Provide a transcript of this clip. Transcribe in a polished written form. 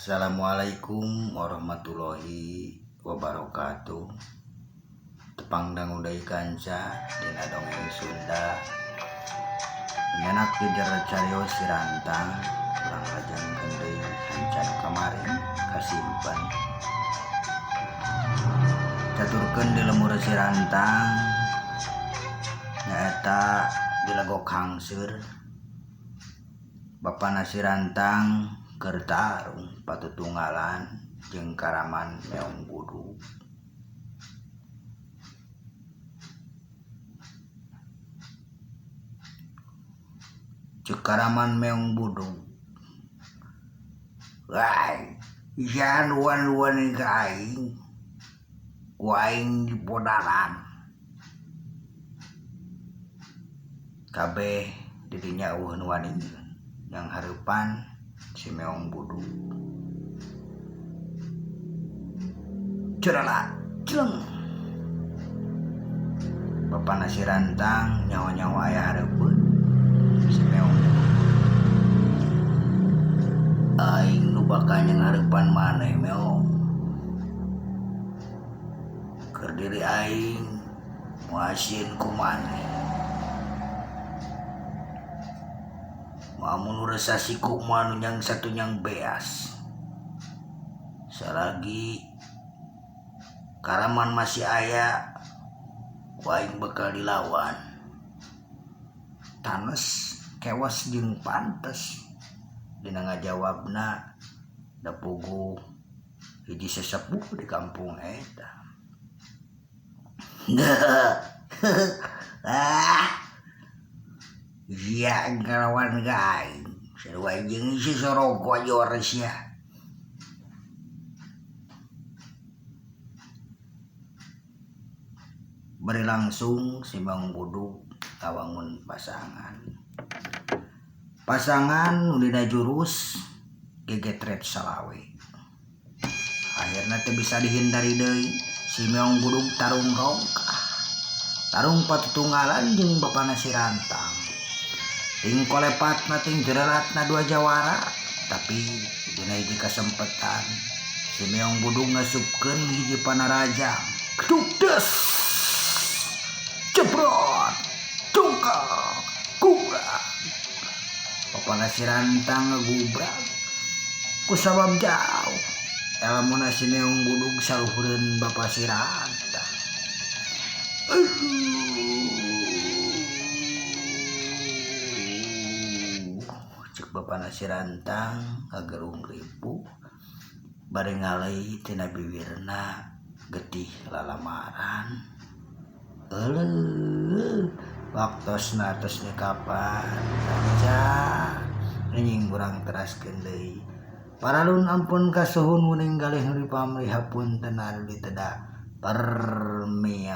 Assalamualaikum warahmatullahi wabarakatuh. Tepang dangu deui kanca dina dongeng Sunda. Nyanak di jero carios si rantang urang lajengkeun deui hanca nu kamari kasimpen. Caturkeun di lemur si rantang nyaeta di Legok Hangseur. Bapana si rantang keur tarung patutunggalan jeung karaman Meong Budug. Ceuk karaman Meong Budug, "Ai sia nu wani-wani ka aing, ku aing dipodaran." Kabeh di dinya eueuh nu wani yang hareupan si Meong Budug. Ceralat celeng. Bapana si rantang nyawa-nyawa aya hareupeun si Meong Budug. Aing nu bakal nyanghareupan maneh Meong. Keur diri aing moal sieun ku maneh. Lamun nu resah siku mah nu nyang satunyang beas. Salagi karaman masih aya ku aing bakal dilawan. Tanes kewas jeung pantes dina ngajawabna da puguh hiji sesepuh di kampung eta. Ah sia ngalawan ka aing sarua jeung si Soroko jor sia. Bari langsung si Mang Budug kawangun pasangan. Pasangan nu dina jurus gegetret salawe. Akhirna teu bisa dihindari deui si Meong Budug tarung rongkah. Tarung patutunggalan jeung bapana si Rantang. Ting kolepatna ting jerelatna dua jawara, tapi dina hiji kasempetan si Meong Budug ngasupkeun hiji panarajang. Keduk des! Jebrot! Cungkak! Gubrak! Bapana si Rantang ngagubrak ku sabab jauh. Elmuna si Meong Budug saluhureun bapa si Rantang. Aduh, cek bapana si Rantang ngagerung ripuh bari ngalei tina biwirna getih lalamaran. Euleuh, waktosna tos nyekapan kanca anjing urang teraskeun deui. Paralun ampun kasuhun muning galih nu dipamrih hapunten anu diteda permios.